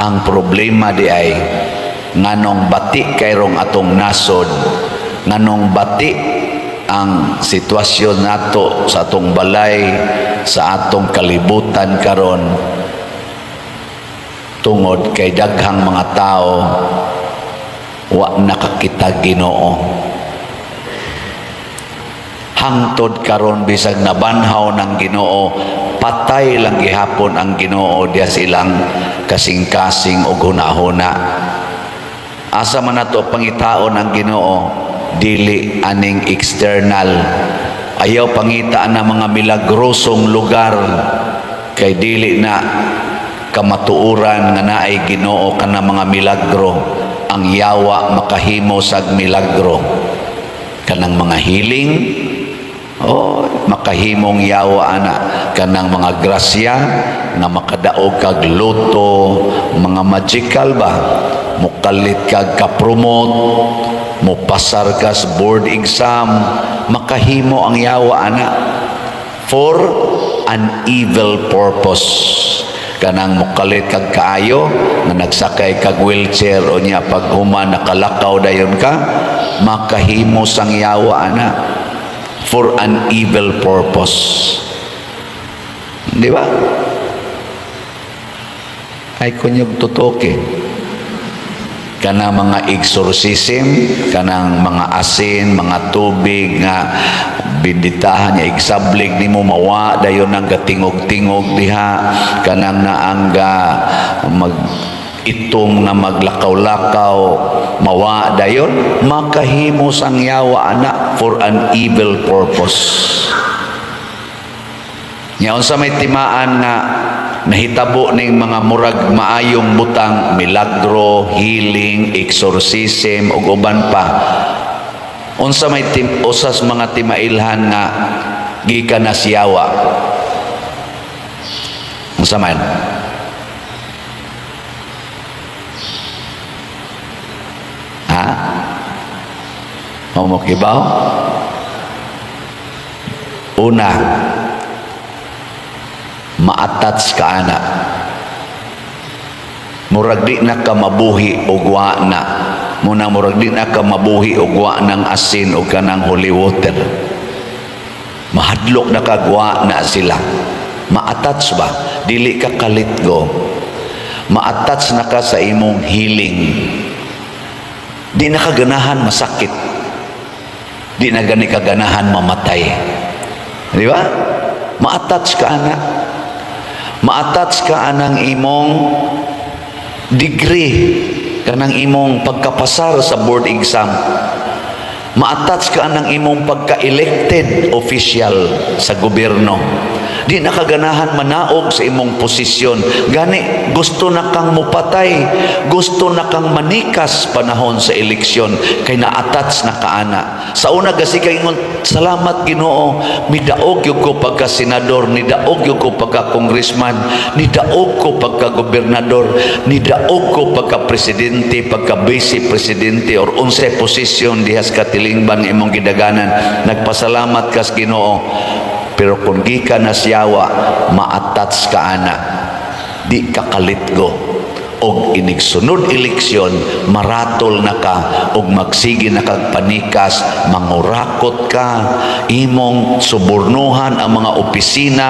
Ang problema di ay nganong bati kayrong atong nasod, nganong bati ang sitwasyon nato sa atong balay, sa atong kalibutan karon, tungod kay daghang mga tao wa nakakita Ginoo. Hangtod karon, bisag nabanhaw ng Ginoo, patay lang gihapon ang Ginoo diya sa ilang kasing-kasing og hunahuna. Asa man nato pangitaon ang Ginoo? Dili aning external. Ayaw pangita na mga milagrosong lugar kay dili na kamatuoran nga naay Ginoo kana mga milagro. Ang yawa makahimo sag milagro, kanang mga healing. Oh, makahimong yawa ana, kanang mga grasya nga makadaog kag lotto, mga magical ba, mukalit kag ka-promote, mupasar ka sa board exam, makahimo ang yawa ana for an evil purpose. Kanang mukalit kag kaayo nga nagsakay kag wheelchair o niya pag human nakalakaw dayon ka, makahimo sang yawa ana for an evil purpose, di ba? Ay kunyog tutoke kanang mga exorcism, kanang mga asin, mga tubig nga binditahan niya, igsablig nimo, mawa dayon ang gatingog-tingog diha, kanang naangga mag itom nga maglakaw-lakaw, mawa dayon, makahimo sang yawa ana for an evil purpose. Nya unsa may timaan nga nahitabo ning mga murag maayong butang, milagro, healing, exorcism ug uban pa? Unsa may usas mga timailhan nga gikan na siyawa? Unsa man? Ha? Mao mo kibaw? Una, ma-attach ka ana. Murag di na ka mabuhi og wa na. Muna murag di na ka mabuhi og wa ng asin o kanang holy water. Mahadlok na kag wa na sila. Ma-attach ba? Dili ka kalitgo. Ma-attach na ka sa imong healing. Di na ka ganahan masakit. Di na gani ka ganahan mamatay. Di ba? Ma-attach ka ana. Ma-attach ka anang imong degree, kanang imong pagkapasar sa board exam. Ma-attach ka anang imong pagka-elected official sa gobyerno. Di na kaganahan manaog sa imong posisyon. Gani, gusto na kang mupatay, gusto na kang manikas panahon sa eleksyon, kay na-attach na kaana. Sa una gasi kay ingon, "Salamat Ginoo, midaog gyud ko pagka senador, nidaog gyud ko pagka congressman, nidaog ko pagka gobernador, nidaog ko pagka presidente, pagka vice presidente," or unsay posisyon diha sa katilingban nga imong gidaganan. Nagpasalamat kas Ginoo. Pero kung gikan na siyawa, ma-attach ka ana, di ka kalitgo. Og inig sunod eleksyon, maratol na ka og magsige na kag panikas, mangurakot ka, imong subornuhan ang mga opisina,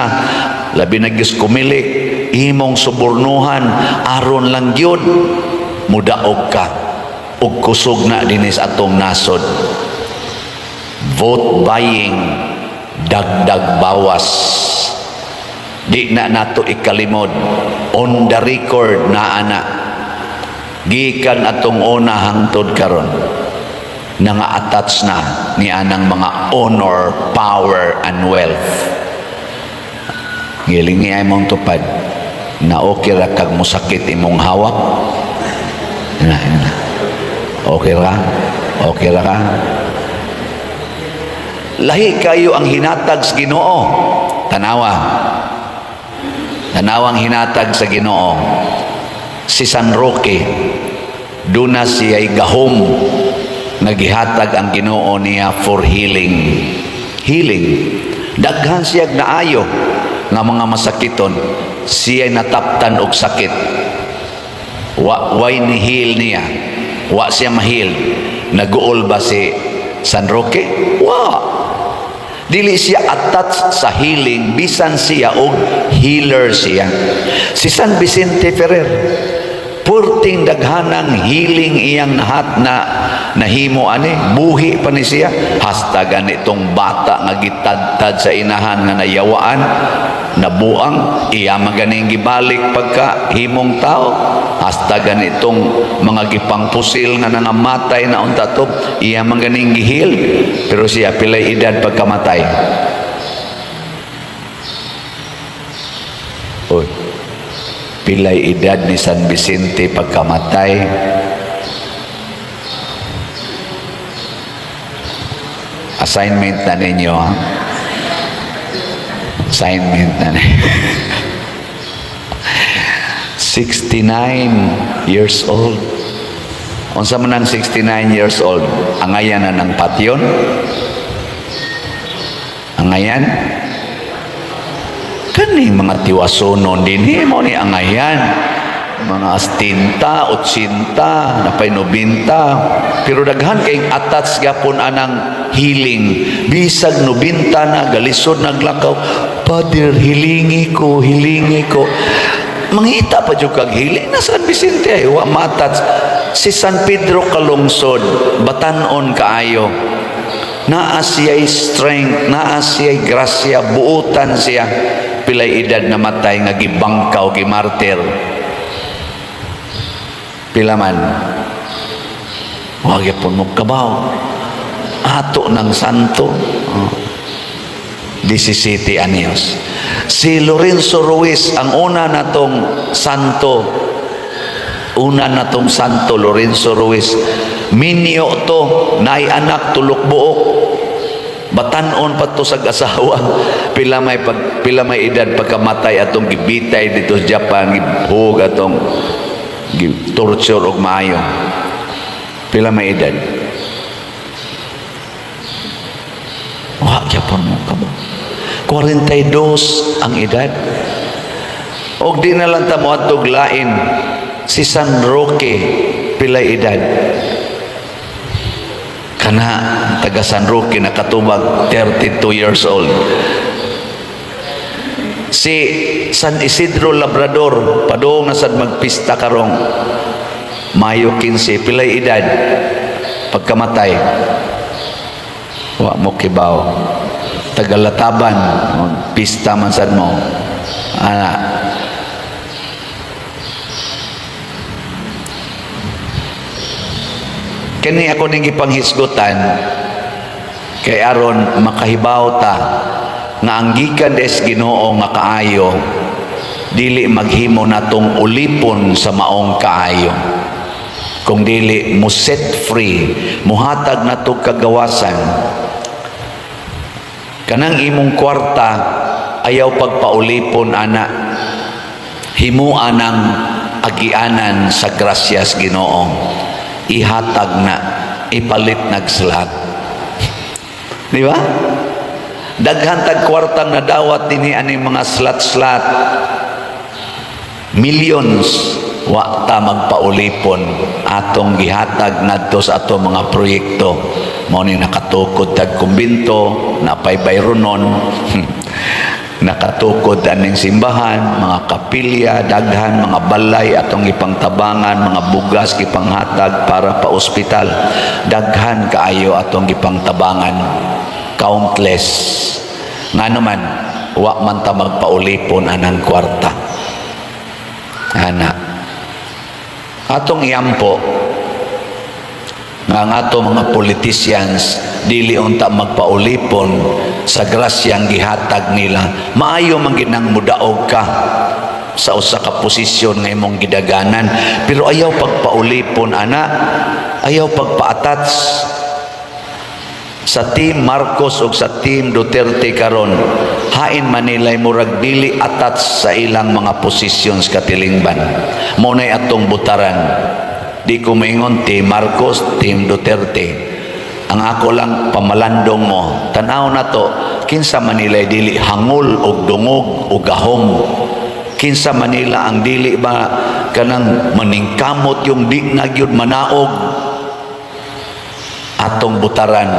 labi na gyud Comelec, imong subornuhan aron lang gyud mudaog ka. Og kusog na dinis atong nasod. Vote buying, dagdag bawas. Di na nato ikalimod, on the record na ana, gikan atong una hangtod karon, nanga-attach na ni anang mga honor, power and wealth. Giling niya imong tupad na okay ra kag musakit imong hawak na, na. Okay ra, okay ra ka. Lahi kayo ang hinatag sa Ginoo. Tanawa. Tanawang hinatag sa Ginoo. Si San Roque, duna siya'y gahom nga gihatag ang Ginoo niya for healing. Healing. Daghan siya naayo nga mga masakiton, siya'y nataptan og sakit. Wa way ni heal niya. Wa siya ma-heal. Naguol ba si San Roque? Wa. Dili siya attached sa healing bisan siya og healer siya. Si San Vicente Ferrer, purting daghanang healing iyang nahat na nahimo ani, buhi pa ni siya hasta ganitong bata nga gitadtad sa inahan nga nayawaan, nabuang, iya maganing gibalik pagka himong tao. Hasta ganitong mga gipangpusil nga nangamatay na unta to, iya maganing gi-heal. Pero siya, pilay edad pagkamatay? Oy, pilay edad ni San Vicente pagkamatay? Assignment na ninyo, ha? Assignment na ninyo. 69 years old. Unsa man ang 69 years old? Angayan na ng patyon? Angayan? Kaning mga tiwasonon din mo ni angayan. Mga astinta, otsinta, napay 90. Pero daghan kay attached gapon anang healing. Bisag 90 na, galisod naglakaw. "Father, hilingi ko, hilingi ko." Mangita pa jud kag healing na San Vicente ay wa ma-attach. Si San Pedro Calungsod, batanon kaayo. Naa siya'y strength, naa siya'y grasya, buotan siya. Pilay edad namatay nga gibangkaw, gimartir? Pila man? Wa gyapon mo kabaw. Ato ng santo. Oh. 17 anyos. Si Lorenzo Ruiz, ang una natong santo, una natong santo, Lorenzo Ruiz, minyo to, naay anak tulok buok, batanon pa to sa asawa. Pila may edad pagkamatay atong gibitay dito sa Japan, gihug atong torture og maayo? Pila may edad? Wa gyapon mo kamo. 42 ang edad. Og di na lang ta moadtog lain, si San Roque, pilay edad? Kana taga San Roque nakatubag 32 years old. Si San Isidro Labrador, padung na sad magpista karong Mayo 15, pilay edad pagkamatay? Wa mo kibaw. Tagalataban, pista man sad mo ana. Kini ako ning gipanghisgutan kay aron makahibaw ta nga ang gikan des Ginoo nga kaayo dili maghimo natong ulipon sa maong kaayo, kung dili mo set free, muhatag nato kagawasan. Kanang imong kwarta, ayaw pagpaulipon ana. Himua ng agianan sa grasyas Ginoo. Ihatag na, ipalit nagsalat. Di ba? Daghan tag kwartang nadawat dinhi aning mga slot-slot. Millions, wa ta magpaulipon, atong gihatag ngadto sa ato mga proyekto. Mao ni nakatukod tag kumbinto, napay bayronon, nakatukod aning simbahan, mga kapilya, daghan mga balay atong gipangtabangan, mga bugas gipanghatag para pa ospital. Daghan kaayo atong gipangtabangan, countless. Ngano man wa man ta magpaulipon anang kwarta ana? Atong iampo nga ang ato mga politicians dili unta magpaulipon sa grasyang gihatag nila. Maayo man ginang mudaog ka sa usa ka posisyon nga imong gidaganan, pero ayaw pagpaulipon ana, ayaw pagpa-attach. Sa team Marcos ug sa team Duterte karon, hain manilay murag dili attach sa ilang mga positions katilingban. Mo nay atong butaran. Di ko maingon team Marcos, team Duterte. Ang ako lang, pamalandong mo, tan-aw na to kinsa manilay dili hangol og dungog og gahom. Kinsa Manila ang dili ba kanang maningkamot yung di na gyud manaog, atong butaran,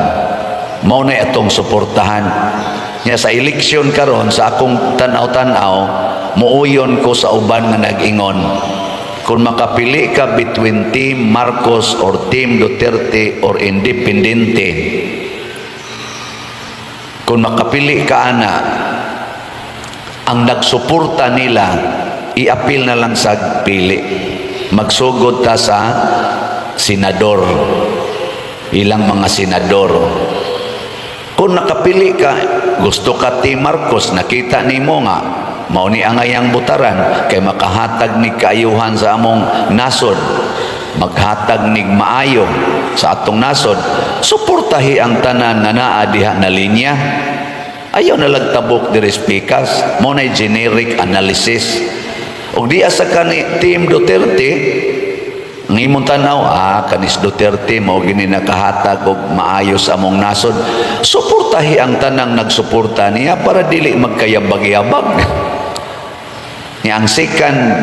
mao na atong suportahan nya sa eleksyon karon. Sa akong tan-aw-tan-aw, muuyon ko sa uban nga nag-ingon, kung makapili ka between Team Marcos or Team Duterte or independente, kung makapili ka ana, ang nagsuporta nila, iapil na lang sa pili. Magsugod ta sa senador, ilang mga senador. Kung nakapili ka, gusto ka Team Marcos, nakita nimo nga mao ni ang ayang butaran kay makahatag ni kaayuhan sa among nasod, maghatag nig maayo sa atong nasod, suportahi ang tanan nga naa diha na linya. Ayaw na tabok diri pikas. Mao na generic analysis. Ug di asa ka ni Team Duterte, ang imong tanaw, kanis Duterte, mao gini nakahatag og maayo sa among nasod, suportahi ang tanang nagsuporta niya para dili magkayabag-yabag. Ni ang second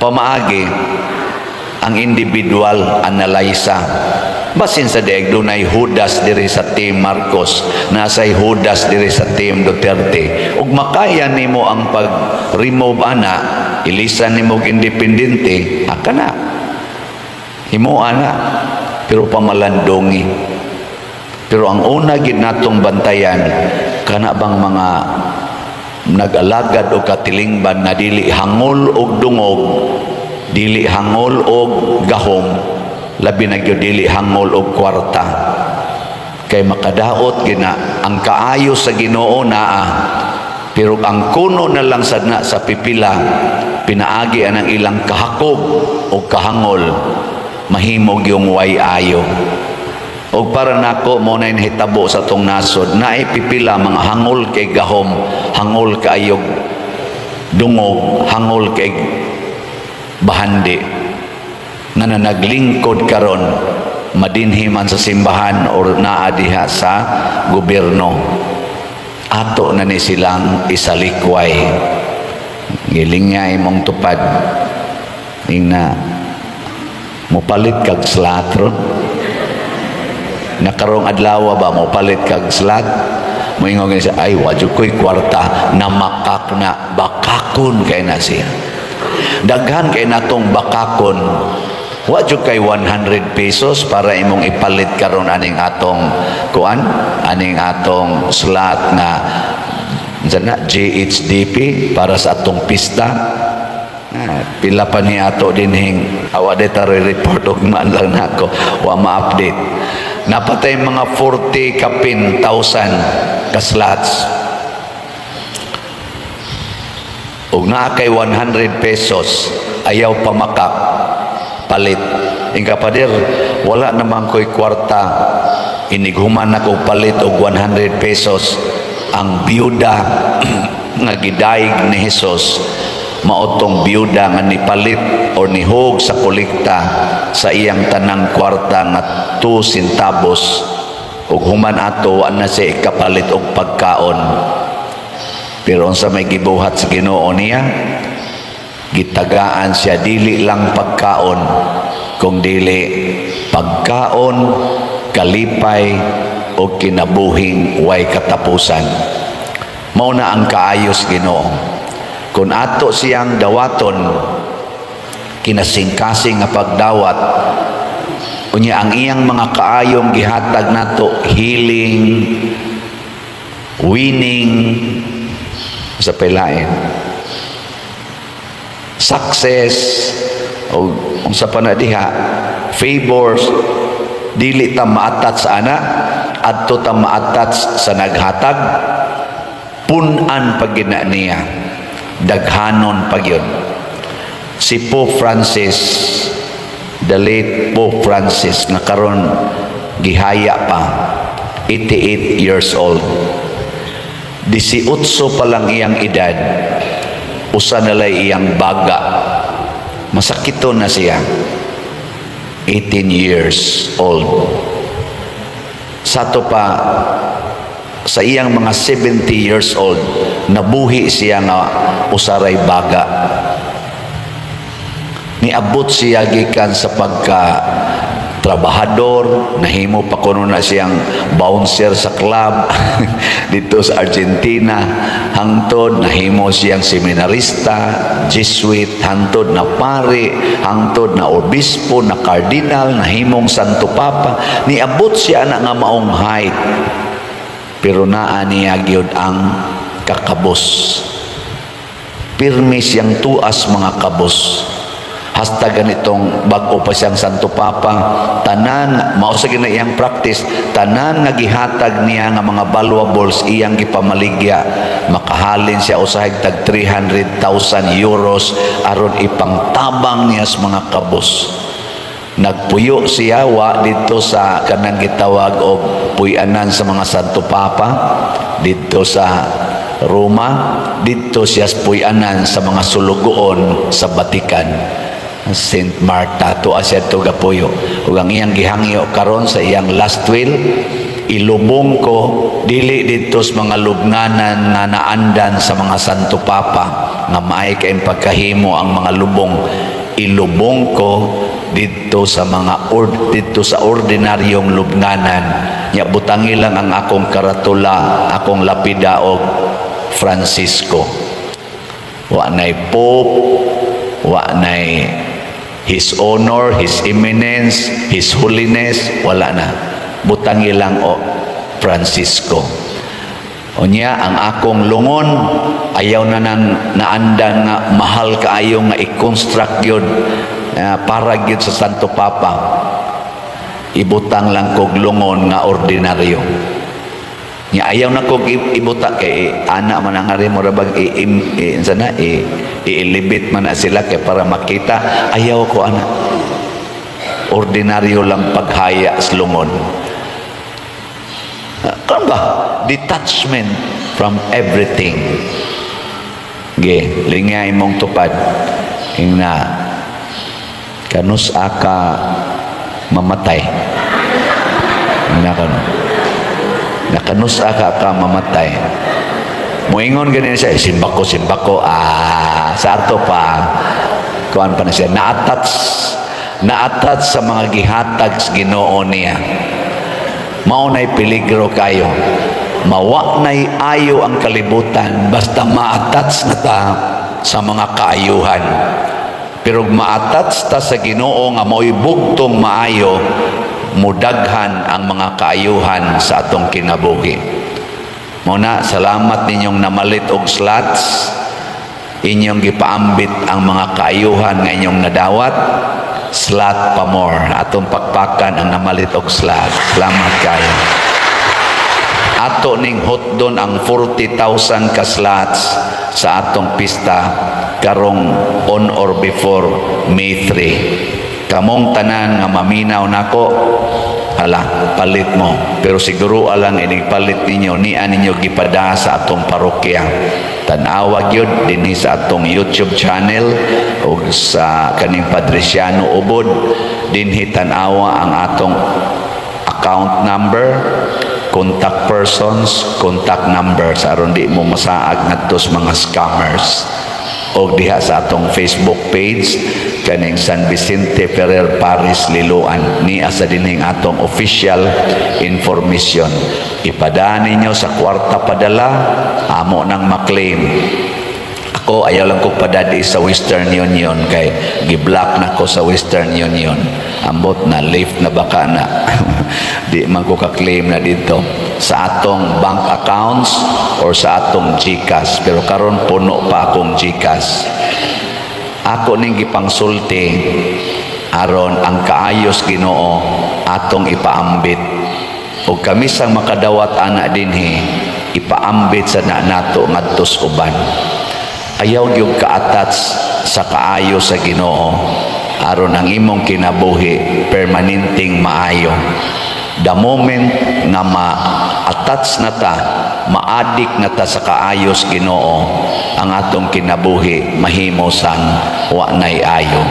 pamaagi, ang individual analysa. Basin sa diay dunay Judas diri sa Team Marcos, nasay Judas diri sa Team Duterte. Ug makaya nimo ang pag-remove ana, ilisan nimo og independente, aka na. Himo ana, pero pamalandongi. Pero ang una gid natong bantayan, kana bang mga nag-alagad o katilingban nga dili hangol og dungog, dili hangol og gahom, labi na gyud dili hangol og kwarta. Kay makadaot gina ang kaayo sa Ginoo naa, pero ang kuno na lang sad na sa pipila, pinaagi ang ilang kahakog o kahangol, mahimog yung way ayo. Og para nako, mo na hitabo sa tong nasod, naay pipila mga hangol kay gahom, hangol kaayog dungog, hangol kay bahandi nga na naglingkod karon, madinhi man sa simbahan or naa diha sa gobyerno. Ato na ni silang isalikway. Giling nga imong tupad, ingna mopalit kag slot ron nakarong adlaw ba, mopalit kag slot, moingon gani siya, "Ay, wa jud ko'y kwarta." Namakak na, bakakon kay na siya. Daghan kay natong bakakon. Wa jud kay 100 pesos para imong ipalit karon aning atong kuan, aning atong slot nga unsa na, GHDP, para sa atong pista. Ah, pila pa ni ato dinhing awa de ta report og man lang nako, wa ma-update. Napatay mga 40 kapin thousand ka slots. Ug naa kay 100 pesos, ayaw pamakak, palit. Ingka, "Pader, wala naman ko'y kwarta, inighuman ako palit og 100 pesos." Ang byuda nga gidayeg ni Jesus, maotong byuda nga nipalit o nihog sa kolekta sa iyang tanang kwarta nga 2 centavos, ug human ato wa na siya ikapalit og pagkaon. Pero unsa may gibuhat sa Ginoo niya? Gitagaan siya dili lang pagkaon, kung dili pagkaon, kalipay o kinabuhing way katapusan. Mao na ang kaayos Ginoo. Kung ato siyang dawaton, kinasingkasing nga pagdawat, unya ang iyang mga kaayong gihatag nato, healing, winning sa pelain, success o unsa pa na diha, favors, dili ta ma-attach sa ana, adto ta ma-attach sa naghatag. Punan pag gina niya, daghanon pag yun. Si Pope Francis, the late Pope Francis nga karon gihaya pa, 88 years old, 18 pa lang iyang edad, usa na lay iyang baga, masakiton na siya. 18 years old. Sa ato pa, sa iyang mga 70 years old, Nabuhi siya nga usaray baga. Niabot siya gikan sa pagka trabahador, nahimo pa kuno na siyang bouncer sa club dito sa Argentina, hangtod nahimo siyang seminarista, Jesuit, hangtod na pari, hangtod na obispo, na cardinal, nahimong Santo Papa. Niabot siya na nga maong height. Pero naa niya gyud ang kakabos. Pirmi siyang tuas mga kabos hasta ganitong bag-o pa siyang Santo Papa. Tanan mao sa gina iyang practice, tanan nga gihatag niya nga mga valuables, iyang gipamaligya. Makahalin siya usahay tag €300,000 aron ipangtabang niya sa mga kabos. Nagpuyo siya wa dito sa kanang gitawag og puy-anan sa mga Santo Papa dito sa Roma. Dito siya sa puy-anan sa mga sulugoon sa Vatican, Saint Martha. Tuwa siya to gapuyo ug ang iyang gihangyo karon sa iyang last will, ilubong ko dili didto sa mga lubnganan nga naandan sa mga Santo Papa nga maay kay pagkahimo ang mga lubong. Ilubong ko didto sa ordinaryong lubnganan nya. Butangi lang ang akong karatula, akong lapida og Francisco. Wa nay Pope, wa nay His Honor, His Eminence, His Holiness, wala na. Butangi lang o Francisco. Unya, ang akong lungon, ayaw na nang naandan nga mahal kaayo nga i-construct yun para gyud sa Santo Papa. Ibutang lang kog lungon nga ordinaryo. Nya ayaw na kog ibuta kay ana man ang ari, mura bag i, i, i, sana i-elevate man na sila kay para makita. Ayaw ko ana, ordinaryo lang paghaya sa lungon. Ah, kan ba detachment from everything. Ge lingya imong tupad, ingna kanus aka mamatay na kano nakanus aka ka mamatay. Moingon ganin siya, "Eh, simbako, simbako." Ah, sa ato pa kuan pa na siya, na-attach, na-attach sa mga gihatag sa Ginoo niya. Mao nay peligro kayo. Mawa nay ayo ang kalibutan basta ma-attach na ta sa mga kaayuhan. Pero ma-attach ta sa Ginoo nga mao'y bugtong maayo, mudaghan ang mga kaayuhan sa atong kinabuhi. Muna, salamat ninyong namalit og slots, inyong gipaambit ang mga kaayuhan nga inyong nadawat. Slot pa more. Atong pakpakan ang namalit og slot. Salamat kayo. Ato ning hotdon ang 40,000 ka slots sa atong pista karong on or before May 3. Kamong tanan nga maminaw nako, hala, palit mo. Pero siguro alang ining palit ninyo, niya ninyo gipada sa atong parokya. Tan-awa gyud dinhi sa atong YouTube channel o sa kaning Padriciano Ubod. Dinhi tan-awa ang atong account number, contact persons, contact numbers aron di mo masaag ngadto sa mga scammers. Og diha sa atong Facebook page kaning San Vicente Ferrer Parish Liloan, ni asa dinhing atong official information. Ipadaan ninyo sa kwarta padala, amo nang maklaim. Ako, ayaw lang ko padadi sa Western Union kay giblock na ko sa Western Union. Ambot na lift na baka na di man ko ka-claim na dito sa atong bank accounts or sa atong GCash. Pero karon puno pa akong GCash. Ako ning gipangsulti aron ang kaayos Ginoo atong ipaambit ug kami sang makadawat ana dinhi, ipaambit sa na nato ngadto sa uban. Ayaw gyud ka-attach sa kaayo sa Ginoo aron ang imong kinabuhi permanenteng maayo. The moment nga ma-attach na ta, ma-addict na ta sa kaayos Ginoo, ang atong kinabuhi mahimo sang wa nay ayo.